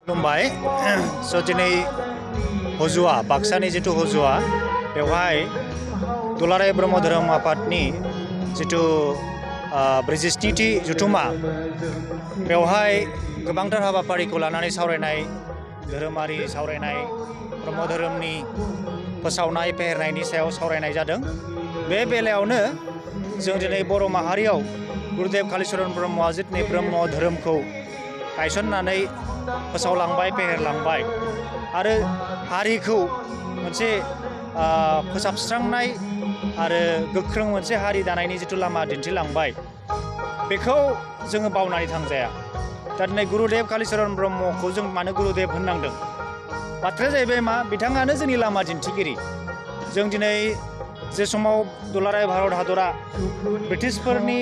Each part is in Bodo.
खुलुमबाय दिनै हजुआ बाक्सानि जिथु हजुआ बेवहाय दुलाराय ब्रह्म धोरोम आफादनि जिथु 46थि जथुमा बेवहाय गोबांथार हाबाफारिखौ लानानै सावरायनाय धोरोमारि सावरायनाय ब्रह्म धोरोमनि फोसावनाय फेहेरनायनि सायाव सावरायनाय जादों। बे बेलायावनो जों दिनै बर' माहारियाव गुरुदेव कालिचरण ब्रह्मआ जितु ब्रह्म धोरोमखौ गायसननानै फोसावलांबाय फेहेरलांबाय आरो हारिखौ मोनसे फोसाबस्रांनाय आरो गोख्रों मोनसे हारि दानायनि जिथु लामा दिन्थिलांबाय बेखौ जोङो बावनानै थांजाया। दा दिनै गुरुदेव कालिचरण ब्रह्मखौ जों मानो गुरुदेव होननांदों? बाथ्राया जाहैबाय मा, बिथाङानो जोंनि लामा दिन्थिगिरि। जों दिनै जे समाव दुलाराय भारत हादरा ब्रिटिशफोरनि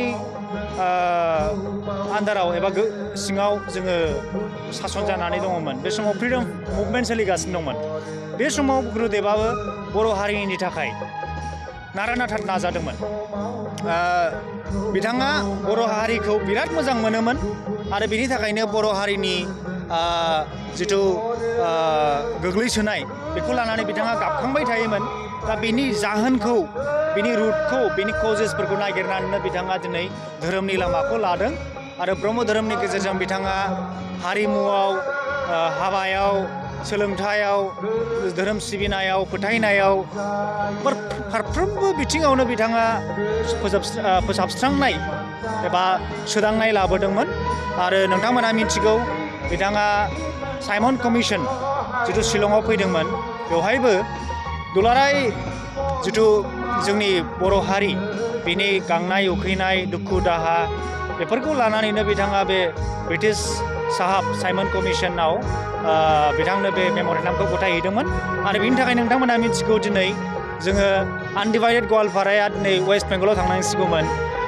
आन्दाराव एबा सिङाव जोङो सासन जानानै दङमोन, बे समाव फ्रिडम मुभमेन्ट सोलिगासिनो दंमोन। बे समाव गुरुदेवाबो बर' हारिनि थाखाय नारा नाथा नाजादोंमोन। बिथाङा बर' हारिखौ बिराद मोजां मोनोमोन आरो बेनि थाखायनो बर' हारिनि जिथु गोग्लैसोनाय बेखौ लानानै बिथाङा गाबखांबाय थायोमोन। दा बेनि जाहोनखौ, बेनि रुटखौ, बेनि कजेसफोरखौ नागिरनानैनो बिथाङा दिनै धोरोमनि लामाखौ लादों आरो ब्रह्म धोरोमनि गेजेरजों बिथाङा हारिमुआव, हाबायाव, सोलोंथायाव, धोरोम सिबिनायाव, फोथायनायाव फारफ्रोमबो बिथिङावनो बिथाङा फोसाबस्रांनाय एबा सोदांनाय लाबोदोंमोन। आरो नोंथांमोना मिथिगौ, बिथाङा साइमन कमिसन जिथु शिलंआव फैदोंमोन, बेवहायबो दुलाराय जिथु जोंनि बर' हारि बिनि गांनाय उखैनाय दुखु दाहा बेफोरखौ लानानैनो बिथाङा बे ब्रिटिश साहाब साइमन कमिसनाव बिथांनो बे मेम'रेन्डामखौ गथायहैदोंमोन। आरो बिनि थाखाय नोंथांमोना मिथिगौ, दिनै जोङो आनडिभाइडेड गवालपाराया दिनै वेस्ट बेंगलाव थांनांसिगौमोन,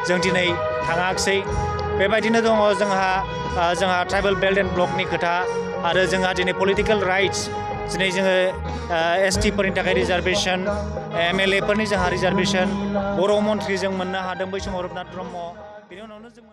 जों दिनै थाङाखिसै। बेबायदिनो दङ जोंहा ट्राइबेल बेल्ट एन्ड ब्लकनि खोथा, आरो जोंहा दिनै पलिटिकेल राइट्स, दिनै जोङो ST फोरनि थाखाय रिजार्भेसन, MLA फोरनि जोंहा रिजार्भेसन, बर' मन्थ्रि जों मोननो हादों बै समाव रुपनाथ ब्रह्म। बेनि उनावनो जों